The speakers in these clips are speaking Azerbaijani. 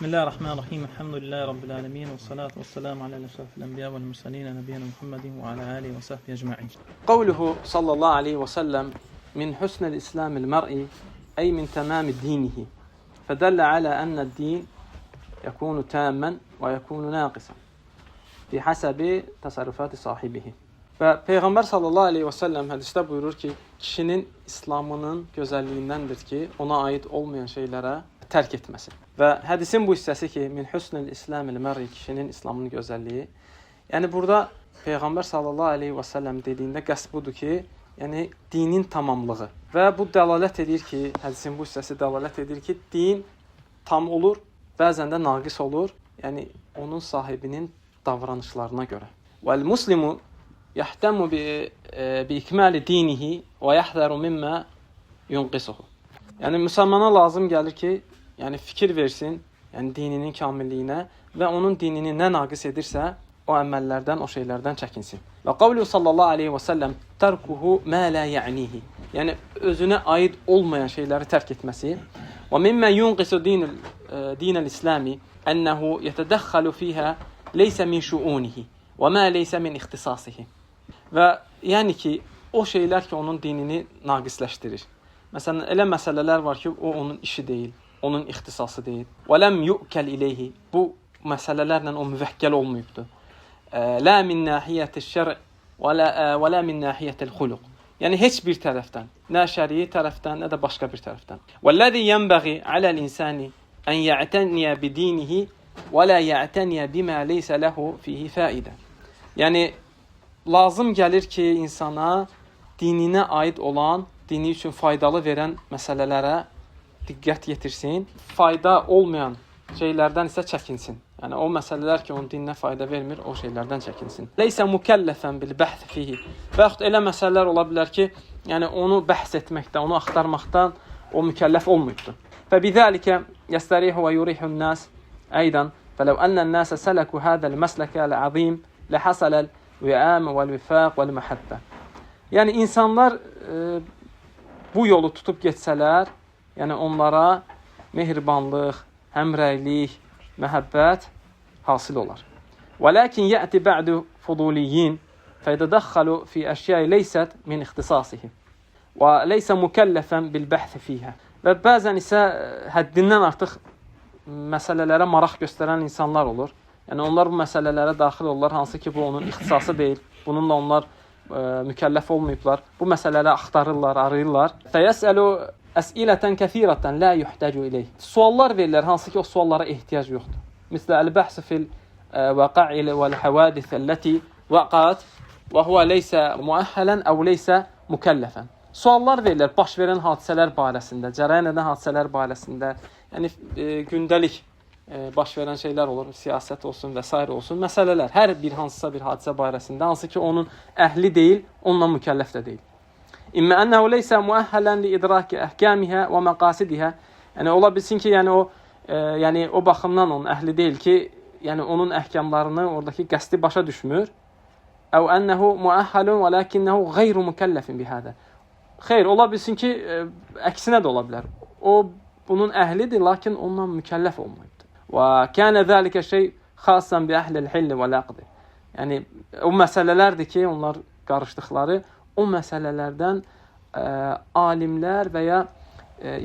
Bismillahirrahmanirrahim. Elhamdülillahi Rabbil alemin. Və salatu və selamu alə əşrafil ənbiya vəl mursalin nəbiyyina Muhammedin və alə alihi və sahbihi ecmaîn. Qavluhu sallallahu aleyhi və səlləm min husnil islamil mer'i ey min tamami dinihi. Fədəllə alə ənəd-din yekunu tamman və yekunu naqisan bihəsəbi təsərrüfati sahibihi. Və Peyğəmbər sallallahu aleyhi və səlləm hədisdə buyurur ki, kişinin İslamının gözəlliyindəndir ki, ona aid olmayan şeylərə tərk etməsi. Və hədisin bu hissəsi ki, min husnil islamil mər'i, kişinin İslamının gözəlliyi. Yəni burada Peyğəmbər sallallahu aleyhi və səlləm dediyində qəsd budur ki, yəni dinin tamamlığı. Və bu dəlalət edir ki, hədisin bu hissəsi dəlalət edir ki, din tam olur, bəzən də naqis olur. Yəni onun sahibinin davranışlarına görə. Vəl muslimu yahtəmu bi ikmali dinihi və yahzaru mimma yunqisuhu. Yəni müsəlmana lazım gəlir ki, yəni fikir versin, yəni dininin kamilliyinə və onun dinini nə naqis edirsə, o əməllərdən, o şeylərdən çəkinsin. Və qavlu sallallahu aleyhi və səlləm tərkuhu mə la ya'nihi. Yəni özünə aid olmayan şeyləri tərk etməsi. Və mimma yunqisu dinel İslami ennehu yetədəxxalu fiha leysə min şuunihi və mə leysə min ixtisasihi. Və yəni ki, o şeylər ki, onun dinini naqisləşdirir. Məsələn, elə məsələlər var ki, o onun işi deyil, onun ixtisası deyil. Və ləm yu'kəl ileyhi. Bu məsələlərlə o müvəkkəl olmayıbdır. La min nahiyyətiş-şər' və la min nahiyyətil xuluq. Yəni heç bir tərəfdən, nə şərii tərəfdən, nə də başqa bir tərəfdən. Vəllazi yenbəği aləl-insani en ya'taniya bidinihi və la ya'taniya bima leysa lehu fihi faidə. Yəni lazım gəlir ki, insana dininə aid olan, dini üçün faydalı verən məsələlərə diqqət yetirsin, fayda olmayan şeylərdən isə çəkinsin. Yəni o məsələlər ki, onun dininə fayda vermir, o şeylərdən çəkinsin. Leysə mukəlləfən bil bəhs fihi. Və yaxud elə məsələlər ola bilər ki, yəni onu bəhs etməkdə, onu axtarmaqdan o mükəlləf olmayıbdır. Və bizəlikə yəstərihu və yurihun nas aydan fələv ənə'n-nasa sələku hada'l-məsləkəl azim ləhəsələl vi'am vəl-vifaq vəl-məhəbbə. Yəni insanlar bu yolu tutub getsələr, yəni onlara mehribanlıq, həmrəylik, məhəbbət hasil olar. Vəlakin yəti ba'du fuduliyyin fəyətədəxxalu fi əşya'i leysət min ixtisasihim və leysə mükəlləfən bil bəhs fiha. Və bəzən isə həddindən artıq məsələlərə maraq göstərən insanlar olur. Yəni onlar bu məsələlərə daxil olurlar, hansı ki bu onun ixtisası deyil. Bununla onlar mükəlləf olmayıblar. Bu məsələləri axtarırlar, arayırlar. Fəyəsəlu əsilətən kəthirətən la yuhtacu ileyh. Suallar verirlər, hansı ki o suallara ehtiyac yoxdur. Məsələ əl-bəhs fil vaqa'i vəl-havadis əlləti vaqat və huve leysə muəhhələn əv leysə mükəlləfən. Suallar verirlər baş verən hadisələr barəsində, cərəyan edən hadisələr barəsində. Yəni gündəlik baş verən şeylər olur, siyasət olsun və sair olsun, məsələlər, hər bir hansısa bir hadisə barəsində, hansı ki onun əhli deyil, onunla mükəlləf də deyil. İmmə ənəhu leysə muəhhələn li idraki əhkamiha və məqasidiha. Yəni ola bilsin ki, yəni o yəni o baxımdan onun əhli deyil ki, yəni onun əhkamlarını, oradakı qəsdi başa düşmür. Əv ənəhu muəhhəlun vəlakinnəhu qeyru mükəlləfin bihədə. Xeyr, ola bilsin ki, əksinə də ola bilər. O bunun əhlidir, lakin ondan mükəlləf olmayıbdır. Və kənə zəlikə şey xasan bi əhlil hilli vəl-aqd. Yəni o məsələlərdir ki, onlar qarışdıqları o məsələlərdən alimlər və ya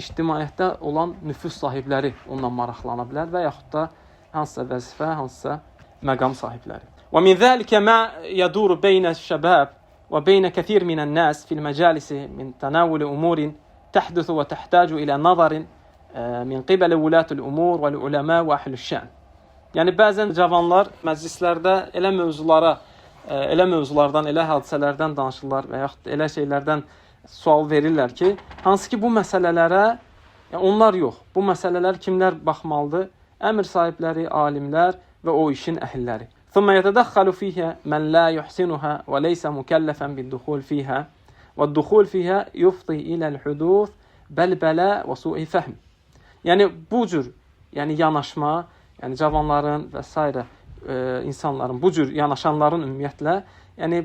ictimaiyyətdə olan nüfuz sahibləri ondan maraqlana bilər və yaxud da hansısa vəzifə, hansısa məqam sahibləri. Və min zəlikə mə yaduru beynəş-şəbab və beynə kəthir minən-nas fil-məcalisi min tənavuli umurin təhdusu və təhtacu ilə nazarin min qibəli vulatul umur vəl-uləmə və əhlüş-şən. Yəni bəzən cavanlar məclislərdə elə mövzulara, elə mövzulardan, elə hadisələrdən danışırlar və yaxud elə şeylərdən sual verirlər ki, hansı ki bu məsələlərə yəni onlar yox, bu məsələlər kimlər baxmalıdır? Əmr sahibləri, alimlər və o işin əhilləri. Thumma yetədəxxalu fiha men la yuhsinuha və leysa mukəlləfən bid-duxul fiha və-duxul fiha yufdi ila'l-hudus bəlbələ və su'i fəhm. Yəni bu cür, yəni yanaşma, yəni cavanların və sairə insanların, bu cür yanaşanların ümumiyyətlə, yəni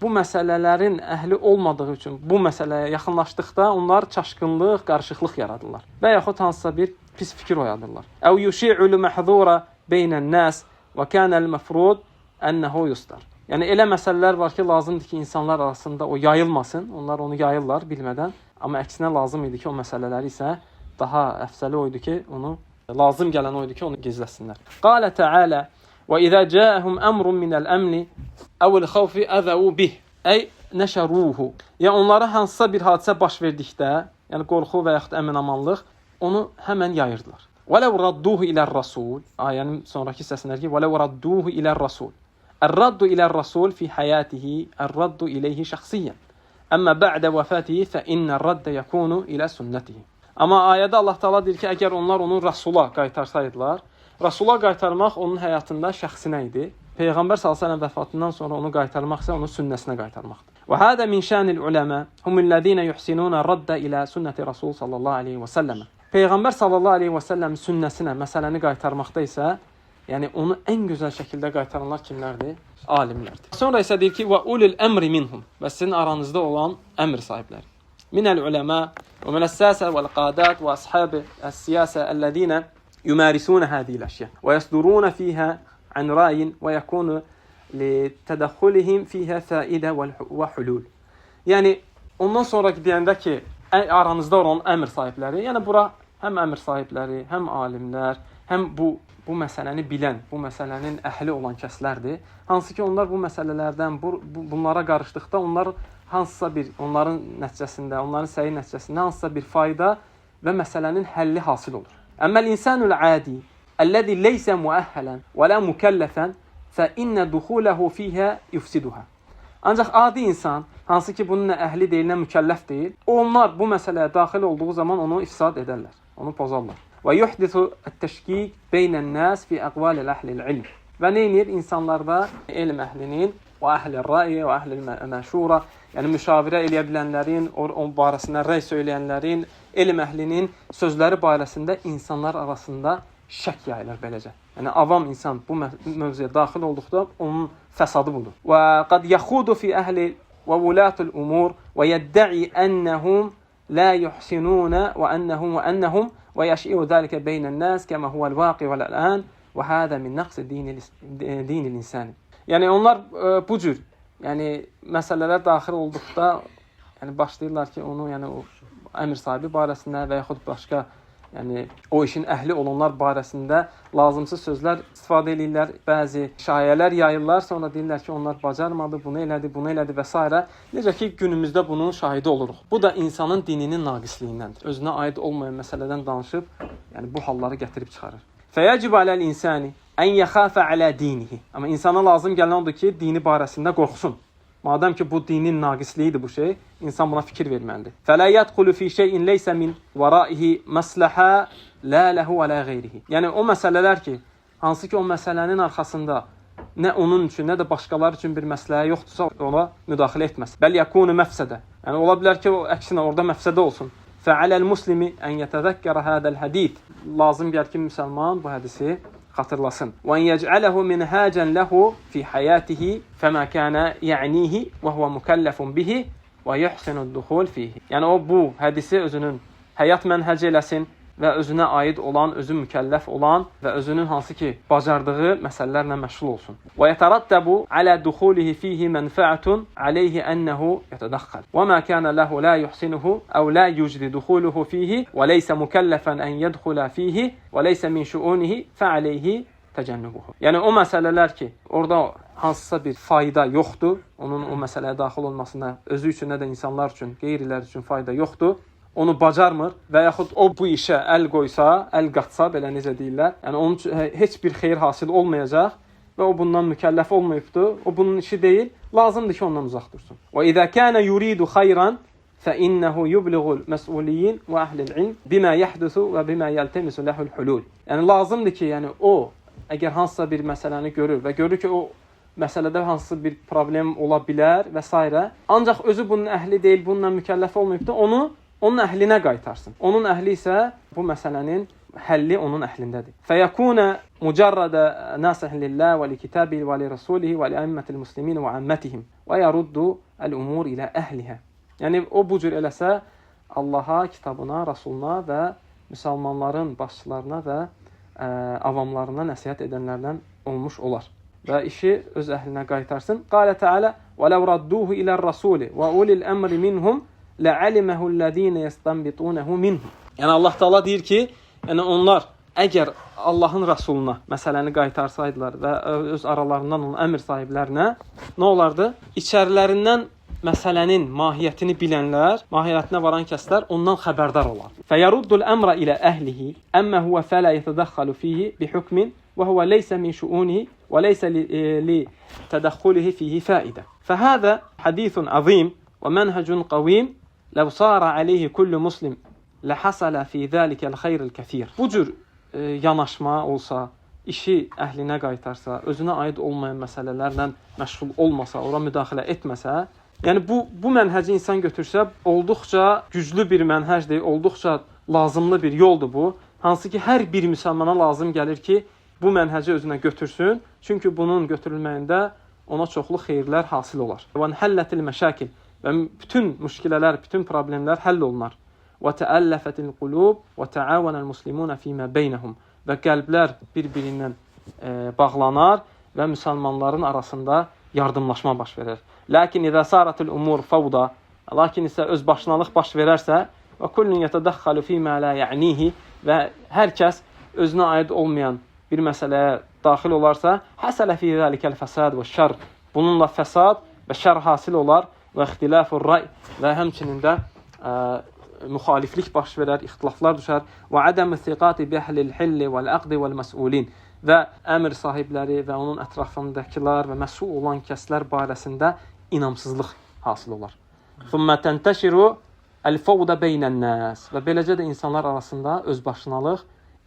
bu məsələlərin əhli olmadığı üçün bu məsələyə yaxınlaşdıqda onlar çaşqınlıq, qarışıqlıq yaradırlar və yaxud hansısa bir pis fikir oyadırlar. Əv yuşi'ul mahzura beynən-nas və kanəl məfrud ənəhu yustar. Yəni elə məsələlər var ki, lazımdır ki, insanlar arasında o yayılmasın. Onlar onu yayırlar bilmədən. Amma əksinə lazım idi ki, o məsələləri isə daha əfsəli o idi ki, onu lazım gələn o idi ki, onu gizləsinlər. Qalə Təala və izə cəəhum əmrun minəl əmni əvəl xavfi əzəu bih. Ey nəşəruhu. Yəni onlara hansısa bir hadisə baş verdikdə, yəni qorxu və yaxud əmin-amanlıq, onu həmən yayırdılar. Vələv radduhu ilə'r-rasul. Ayənin sonrakı hissəsində ki, vələv radduhu ilə'r-rasul. Ər-raddu ilə'r-rasul fi hayatihi, ər-raddu ileyhi şəxsiyyən. Əmmə bə'də vəfatihi fə innər-raddə yəkunu ilə sünnətihi. Amma ayədə Allah Taala deyir ki, əgər onlar onu Rasula qaytarsaydılar, Rasula qaytarmaq onun həyatında şəxsinə idi. Peyğəmbər sallallahu əleyhi və səlləm vəfatından sonra onu qaytarmaq isə onun sünnəsinə qaytarmaqdır. Və hada min şanil ulama humul-lezina yuhsinuna radda ila sünnəti Rasul sallallahu əleyhi və səlləm. Peyğəmbər sallallahu əleyhi və səlləm sünnəsinə məsələni qaytarmaqda isə, yəni onu ən gözəl şəkildə qaytaranlar kimlərdir? Alimlərdir. Sonra isə deyir ki, və ulul əmri minhum, və sizin aranızda olan əmr sahibləri. Minəl uləmə və minəs-səsə vəl-qadat və əshabi əs-siyasə ellezina yumarisuna hadihi'l əşya və yasduruna fiha an ra'yin və yekunu litədəxxulihim fiha faidə və hulul. Yəni ondan sonraki deyəndə ki, aranızda olan əmr sahibləri, yəni bura həm əmr sahibləri, həm alimlər, həm bu məsələni bilən, bu məsələnin əhli olan kəslərdir. Hansı ki, onlar bu məsələlərdən, bunlara qarışdıqda onlar hansısa bir, onların nəticəsində, onların səyi nəticəsində hansısa bir fayda və məsələnin həlli hasil olur. Əmməl insanul adi, əlləzi leysə muəhhələn və la mükəlləfən fə innə duxuləhu fiyhə yufsiduhə. Ancaq adi insan, hansı ki, bunun nə əhli deyil, nə mükəlləf deyil, onlar bu məsələyə daxil olduğu zaman onu ifsad edərlər, onu pozarlar. Və yuhdisu ət-təşkik beynən-nas fi əqvalil əhlil ilm. Və nə edir? İnsanlarda elm əhlinin və əhl-i rəy və əhl-i məşura, yəni müşavirə eləyə bilənlərin, o barəsində rəy söyləyənlərin, elm əhlinin sözləri barəsində insanlar arasında şək yayılır beləcə. Yəni avam insan bu mövzuya daxil olduqda onun fəsadı budur. Və qad yaxudu fi əhli və vulatul umur və yədda'i ennəhum la yuhsinuna və ennəhum və ennəhum və yəşi'u zəlikə beynən-nas kəmə huvel-vaqi vəl-an və hada min naqs dinil insani. Yəni onlar bu cür, yəni məsələlər daxil olduqda, yəni başlayırlar ki, onu, yəni o əmr sahibi barəsində və yaxud başqa, yəni o işin əhli olanlar barəsində lazımsız sözlər istifadə eləyirlər, bəzi şayələr yayırlar, sonra deyirlər ki, onlar bacarmadı, bunu elədi, bunu elədi və s. Necə ki, günümüzdə bunun şahidi oluruq. Bu da insanın dininin naqislikindəndir. Özünə aid olmayan məsələdən danışıb, yəni bu halları gətirib çıxarır. Fəyəcib aləl insani ən yəxafə alə dinihi. Amma insana lazım gələn odur ki, dini barəsində qorxsun. Madəm ki, bu dinin naqisliyidir bu şey, insan buna fikir verməlidir. Fələ yədxulu fi şeyin leysə min vəraihi məsləhə la lehu və la qeyrihi. Yəni o məsələlər ki, hansı ki o məsələnin arxasında nə onun üçün, nə də başqaları üçün bir məsləhə yoxdursa, ona müdaxilə etməsin. Bəl yəkunu məfsədə. Yəni ola bilər ki, o əksinə orada məfsədə olsun. Fəaləl muslimi ən yətəzəkkərə hədəl hədith. Lazım gəlir ki, müsəlman bu hədisi xatırlasın. Və en yec'alehu minhacan lehu fi hayatihi fema kana ya'nihi və huve mukallafun bihi və yuhsinu duxul fihi. Yəni o bu hədisi özünün həyat mənhəci eləsin və özünə aid olan, özü mükəlləf olan və özünün hansı ki bacardığı məsələlərlə məşğul olsun. Və yetarattabu ala duxulihi fihi menfa'atun alayhi ennehu yetadaxxal. Və ma kana lehu la yuhsinuhu aw la yujri duxuluhu fihi və leysa mukallafan an yedxula fihi və leysa min şuunihi fe alayhi təcənnubuhu. Yəni o məsələlər ki, orada hansısa bir fayda yoxdur, onun o məsələyə daxil olmasına özü üçün nə də insanlar üçün, qeyrilər üçün fayda yoxdur. Onu bacarmır və yaxud o bu işə əl qoysa, əl qatsa, belə necə deyirlər, yəni onun üçün heç bir xeyir hasil olmayacaq və o bundan mükəlləf olmayıbdır, o bunun işi deyil, lazımdır ki, ondan uzaq dursun. Və izə kana yuridu xeyran fəinnehu yubliğul məs'uliyyin və əhlil ilm bima yahdusu və bima yeltemisu lehul hulul. Yəni lazımdır ki, yəni o əgər hansısa bir məsələni görür və görür ki, o məsələdə hansısa bir problem ola bilər və s. Ancaq özü bunun əhli deyil, bununla mükəlləf olmayıbdır, onu onun əhlinə qaytarsın. Onun əhli isə bu məsələnin həlli onun əhlindədir. Fəyəkuna mucarrada nasihin lillah və li kitabihi və li rasulihi və li əimmətil muslimin və ammatihim və yaruddu el-umur ilə əhliha. Yəni o bu cür eləsə Allaha, kitabına, Rasuluna və müsəlmanların başçılarına və avamlarına nəsihət edənlərdən olmuş olar. Və işi öz əhlinə qaytarsın. Qalə Teala: "Və ləv radduhu ilə'r-rasuli və ulil əmri minhum la'alimahu ellezine yestanbitunahu minhum." Yəni Allah Taala deyir ki, yəni onlar əgər Allahın Rasuluna məsələni qaytarsaydılar və öz aralarından olan əmr sahiblərinə nə olardı? İçərilərindən məsələnin mahiyyətini bilənlər, mahiyyətinə varan kəslər ondan xəbərdar olar. Fəyeruddul əmra ilə əhlihi, əmmə huve fələ yetədəxxalu fihi bihukmin və huve leysə min şuunihi və leysə li tədəxxulihi fihi faidə. Fəhəzə hadisun azim və mənhecun qavim ləv sara aleyhi kullu muslim ləhəsələ fi zəlikəl xeyril kəsir. Bu cür yanaşma olsa, işi əhlinə qaytarsa, özünə aid olmayan məsələlərlə məşğul olmasa, ora müdaxilə etməsə, yəni bu mənhəci insan götürsə, olduqca güclü bir mənhəcdir, olduqca lazımlı bir yoldur bu. Hansı ki, hər bir müsəlmana lazım gəlir ki, bu mənhəci özünə götürsün. Çünki bunun götürülməyində ona çoxlu xeyirlər hasil olar. Və həllətil məşakil və bütün müşkilələr, bütün problemlər həll olunar. Və təəlləfətil qulub və təavənəl muslimun fīmə beynəhum və qəlblər bir-birindən bağlanar və müsəlmanların arasında yardımlaşma baş verər. Lakin izə saratil umur fawda, lakin isə öz başınalıq baş verərsə, və kullun yetədəxxalu fīmə la ya'nihi və hər kəs özünə aid olmayan bir məsələyə daxil olarsa, həsələ fī zəlikəl fəsad və şər. Bununla fəsad və şər hasil olar və ixtilafur ray və həmçinin də müxaliflik baş verər, ixtilaflar düşər və ədəm thiqati bi əhlil hilli vəl-əqdi vəl-məsulin və əmr sahibləri və onun ətrafındakılar və məsul olan kəslər barəsində inamsızlıq hasil olar. Thumma tənteşiru el-fawda beynən-nas və beləcə də insanlar arasında özbaşınalıq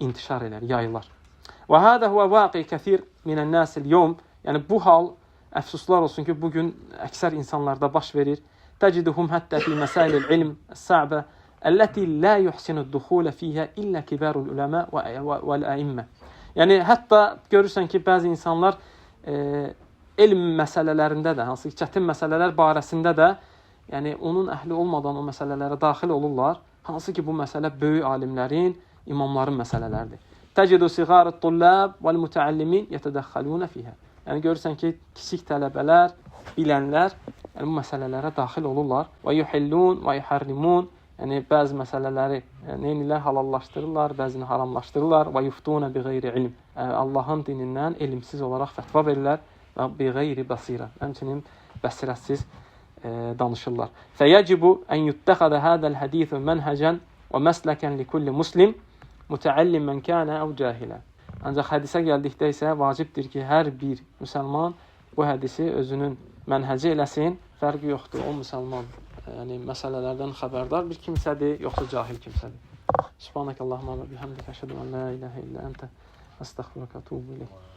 intişar elər, yayılar. Və hada huve vaqi kəsir minən-nas el-yevm. Yəni bu hal əfsuslar olsun ki, bu gün əksər insanlarda baş verir. Təciduhum hətta fi məsailil ilm es-sa'bə əlləti la yuhsinu ad-duxul fiha illə kibarul uləma vəl-əimmə. Yəni hətta görürsən ki, bəzi insanlar elm məsələlərində də, hansı ki, çətin məsələlər barəsində də, yəni onun əhli olmadan o məsələlərə daxil olurlar. Hansı ki, bu məsələ böyük alimlərin, imamların məsələləridir. Təcidu siğarut tullab vəl-mütəallimin yetədəxxaluna fiha. Yəni görürsən ki, kiçik tələbələr, bilənlər yəni bu məsələlərə daxil olurlar. Və yuhillun və yuharrimun. Yəni bəzi məsələləri nə edirlər? Halallaşdırırlar, bəzini haramlaşdırırlar. Və yuftuna bi qeyri ilm. Allahın dinindən elmsiz olaraq fətva verirlər və bi qeyri basira. Həmçinin bəsirətsiz danışırlar. Fəyecibu en yuttəxədə hədəl hədithu mənhəcən və məsləkən li kulli muslim mütəallimən kənə əv cahilə. Ancaq hədisə gəldikdə isə vacibdir ki, hər bir müsəlman bu hədisi özünün mənhəci eləsin. Fərqi yoxdur, o müsəlman yəni məsələlərdən xəbərdar bir kimsədir, yoxsa cahil kimsədir. Subhanəkallahumma və bihamdikə əşhədu en la ilahə illə əntə əstəğfiruka və etûbü ileyk.